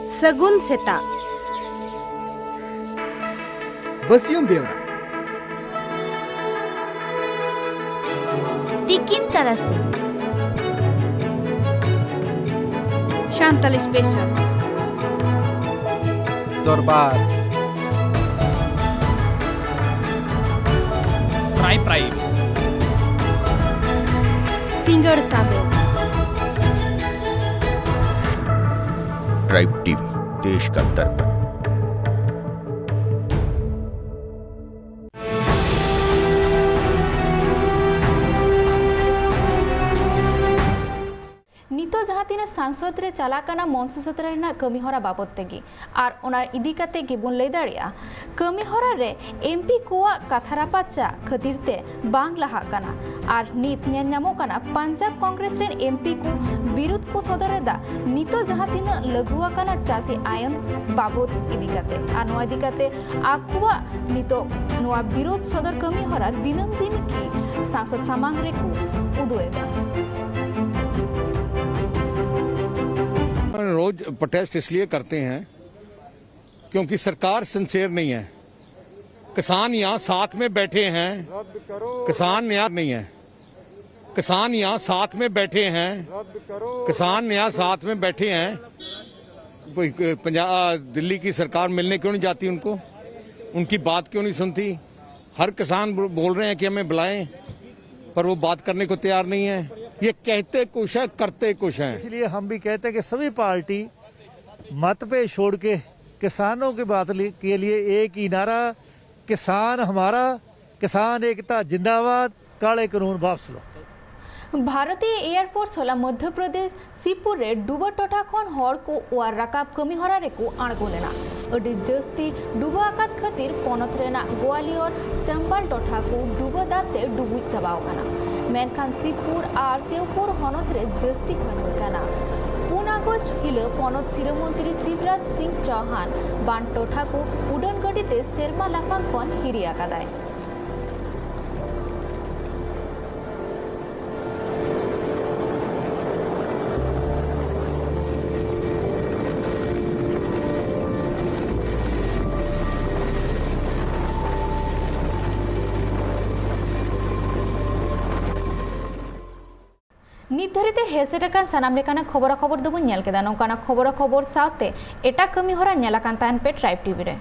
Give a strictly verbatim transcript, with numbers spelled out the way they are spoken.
ᱥᱟᱹᱜᱩᱱ ᱥᱮᱛᱟᱜ᱾ ᱵᱟᱹᱥᱭᱟᱹᱢ ᱵᱮᱣᱨᱟ᱾ ᱛᱤᱠᱤᱱ ᱛᱟᱨᱟᱥᱤᱧ᱾ ᱥᱟᱱᱛᱟᱞᱤ ᱥᱯᱮᱥᱟᱞ᱾ ᱫᱚᱨᱵᱟᱨ᱾ Prime prime. ᱥᱤᱸᱜᱟᱹᱲ ᱥᱟᱸᱫᱮᱥ᱾ ट्राइब टीवी, देश का दर्पण। ᱱᱤᱛᱚᱜ ᱡᱟᱦᱟᱸ ᱛᱤᱱᱟᱹᱜ ᱥᱟᱝᱥᱚᱫ ᱨᱮ ᱪᱟᱞᱟᱜ ᱠᱟᱱᱟ ᱢᱚᱱᱥᱩ ᱥᱚᱛᱨᱚ ᱨᱮᱱᱟᱜ ᱠᱟᱹᱢᱤ ᱦᱚᱨᱟ ᱵᱟᱵᱚᱫ ᱛᱮᱜᱮ, ᱟᱨ ᱚᱱᱟ ᱤᱫᱤ ᱠᱟᱛᱮ ᱜᱮᱵᱚᱱ ᱞᱟᱹᱭ ᱫᱟᱲᱮᱭᱟᱜᱼᱟ, ᱠᱟᱹᱢᱤ ᱦᱚᱨᱟ ᱨᱮ ᱮᱢᱯᱤ ᱠᱚᱣᱟᱜ ᱠᱟᱛᱷᱟ ᱨᱟᱯᱟᱪᱟᱜ ᱠᱷᱟᱹᱛᱤᱨ ᱛᱮ ᱵᱟᱝ ᱞᱟᱦᱟᱜ ᱠᱟᱱᱟ᱾ ᱟᱨ ᱱᱤᱛ ᱧᱮᱞ ᱧᱟᱢᱚᱜ ᱠᱟᱱᱟ ᱯᱟᱧᱡᱟᱵᱽ ᱠᱚᱝᱜᱨᱮᱥ ᱨᱮᱱ ᱮᱢᱯᱤ ᱠᱚ ᱵᱤᱨᱩᱫᱷ ᱠᱚ ᱥᱚᱫᱚᱨ ᱮᱫᱟ ᱱᱤᱛᱚᱜ ᱡᱟᱦᱟᱸ ᱛᱤᱱᱟᱹᱜ ᱞᱟᱹᱜᱩ ᱟᱠᱟᱱᱟ ᱪᱟᱹᱥᱤ ᱟᱭᱤᱱ ᱵᱟᱵᱚᱫ ᱤᱫᱤ ᱠᱟᱛᱮ᱾ ᱟᱨ ᱱᱚᱣᱟ ᱤᱫᱤ ᱠᱟᱛᱮ ᱟᱠᱚᱣᱟᱜ ᱱᱤᱛᱚᱜ ᱱᱚᱣᱟ ᱵᱤᱨᱳᱫᱷ ᱥᱚᱫᱚᱨ ᱠᱟᱹᱢᱤ ᱦᱚᱨᱟ ᱫᱤᱱᱟᱹᱢ ᱫᱤᱱ ᱜᱮ ᱥᱟᱝᱥᱚᱫ ᱥᱟᱢᱟᱝ ᱨᱮᱠᱚ ᱩᱫᱩᱜ ᱮᱫᱟ᱾ रोज प्रोटेस्ट इसलिए करते हैं क्योंकि सरकार सिंसेयर नहीं है। किसान यहाँ साथ में बैठे हैं, किसान यहाँ नहीं है, किसान यहाँ साथ में बैठे हैं, किसान यहाँ साथ में बैठे हैं। कोई पंजाब, दिल्ली की सरकार मिलने क्यों नहीं जाती उनको? उनकी बात क्यों नहीं सुनती? हर किसान बो-, बोल रहे हैं कि हमें बुलाएं, पर वो बात करने को तैयार नहीं है। ये कहते कुछ है, करते कुछ है। इसलिए हम भी कहते हैं कि सभी पार्टी मतभेद छोड़ के किसानों की बात लि-, के लिए एक ही नारा, किसान हमारा, किसान एकता जिंदाबाद, काले कानून वापस लो। ᱵᱷᱟᱨᱚᱛᱤᱭᱚ ᱮᱭᱟᱨ ᱯᱷᱳᱨᱥ ᱦᱚᱞᱟ ᱢᱚᱫᱽᱫᱷᱚ ᱯᱨᱚᱫᱮᱥ ᱥᱤᱵᱯᱩᱨ ᱨᱮ ᱰᱩᱵᱟᱹ ᱴᱚᱴᱷᱟ ᱠᱷᱚᱱ ᱦᱚᱲ ᱠᱚ ᱚᱣᱟᱨ ᱨᱟᱠᱟᱵ ᱠᱟᱹᱢᱤ ᱦᱚᱨᱟ ᱨᱮᱠᱚ ᱟᱬᱜᱚ ᱞᱮᱱᱟ᱾ ᱟᱹᱰᱤ ᱡᱟᱹᱥᱛᱤ ᱰᱩᱵᱟᱹ ᱟᱠᱟᱫ ᱠᱷᱟᱹᱛᱤᱨ ᱯᱚᱱᱚᱛ ᱨᱮᱱᱟᱜ ᱜᱳᱣᱟᱞᱤᱭᱚᱨ ᱪᱟᱢᱵᱟᱞ ᱴᱚᱴᱷᱟ ᱠᱚ ᱰᱩᱵᱟᱹ ᱫᱟᱜ ᱛᱮ ᱰᱩᱵᱩᱡ ᱪᱟᱵᱟᱣ ᱟᱠᱟᱱᱟ᱾ ᱢᱮᱱᱠᱷᱟᱱ ᱥᱤᱵᱯᱩᱨ ᱟᱨ ᱥᱤᱣᱯᱩᱨ ᱦᱚᱱᱚᱛ ᱨᱮ ᱡᱟᱹᱥᱛᱤ ᱦᱟᱹᱱ ᱟᱠᱟᱱᱟ᱾ ᱯᱩᱱ ᱟᱜᱚᱥᱴ ᱦᱤᱞᱚᱜ ᱯᱚᱱᱚᱛ ᱥᱤᱨᱟᱹ ᱢᱚᱱᱛᱨᱤ ᱥᱤᱵᱨᱟᱡᱽ ᱥᱤᱝ ᱪᱚᱣᱦᱟᱱ ᱵᱟᱱ ᱴᱚᱴᱷᱟ ᱠᱚ ᱩᱰᱟᱹᱱ ᱜᱟᱹᱰᱤ ᱛᱮ ᱥᱮᱨᱢᱟ ᱞᱟᱯᱷᱟᱝ ᱠᱷᱚᱱ ᱦᱤᱨᱤ ᱟᱠᱟᱫᱟᱭ᱾ ᱱᱤᱛ ᱫᱷᱟᱹᱨᱤᱡ ᱛᱮ ᱦᱮᱡ ᱥᱮᱴᱮᱨ ᱟᱠᱟᱱ ᱥᱟᱱᱟᱢ ᱞᱮᱠᱟᱱᱟᱜ ᱠᱷᱚᱵᱚᱨᱟ ᱠᱷᱚᱵᱚᱨ ᱫᱚᱵᱚᱱ ᱧᱮᱞ ᱠᱮᱫᱟ᱾ ᱱᱚᱝᱠᱟᱱᱟᱜ ᱠᱷᱚᱵᱚᱨᱟ ᱠᱷᱚᱵᱚᱨ ᱥᱟᱶᱛᱮ ᱮᱴᱟᱜ ᱠᱟᱹᱢᱤ ᱦᱚᱨᱟ ᱧᱮᱞ ᱟᱠᱟᱱ ᱛᱟᱦᱮᱱ ᱯᱮ ᱴᱨᱟᱭᱤᱵᱽ ᱴᱤᱵᱷᱤ ᱨᱮ᱾